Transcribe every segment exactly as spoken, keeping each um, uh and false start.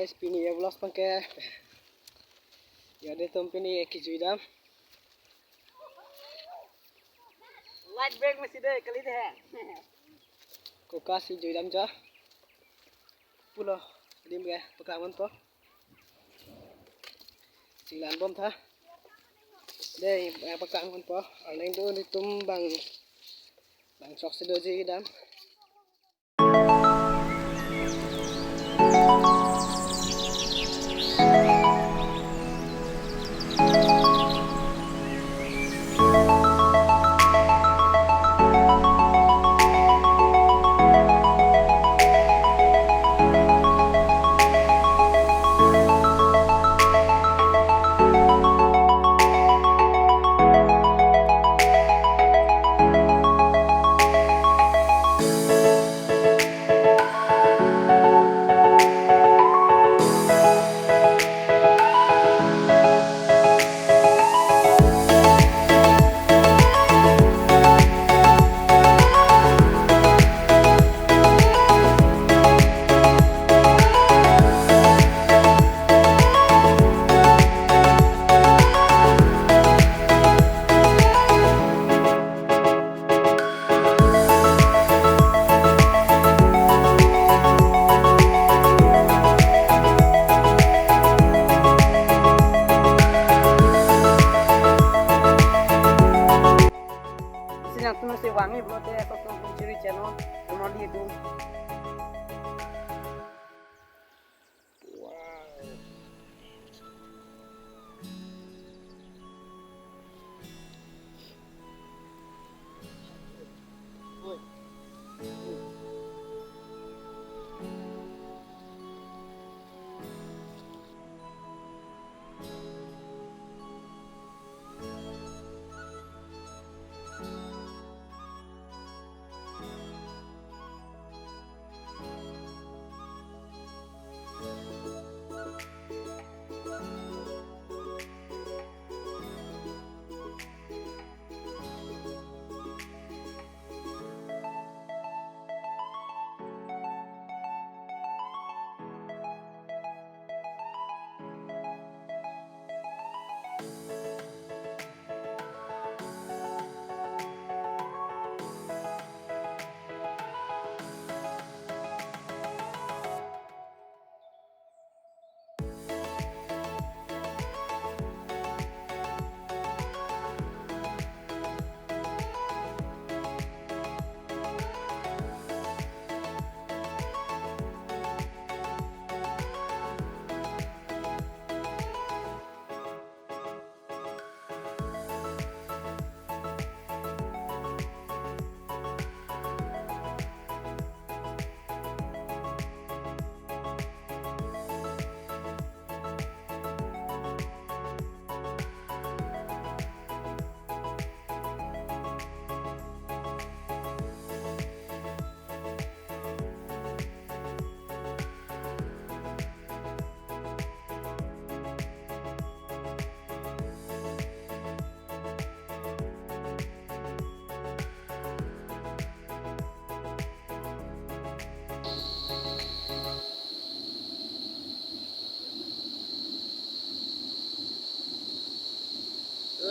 Guys, pini a-vlog abangke, ya, netum pini kejui dam. Light break masi de, kali de. Koka si jui dam ja. Pulo, adim ke paklang ponpo. Chinglan bom tha. De, eh, paklang ponpo. Arleng do netum bang, bang chok si doji dam. Sinang tuna si wangi pulote, Sosong Pungchiri channel, tumor di itu.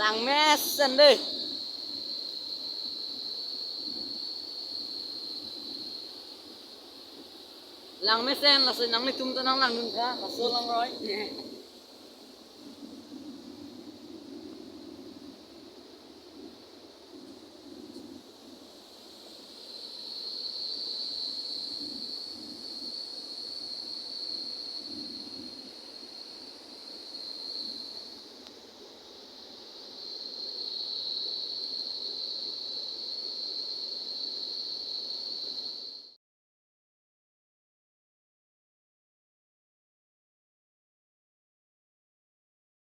Langmesen dei. Langmesen, laso nanglitum ta nanglangdun tha, laso langroi.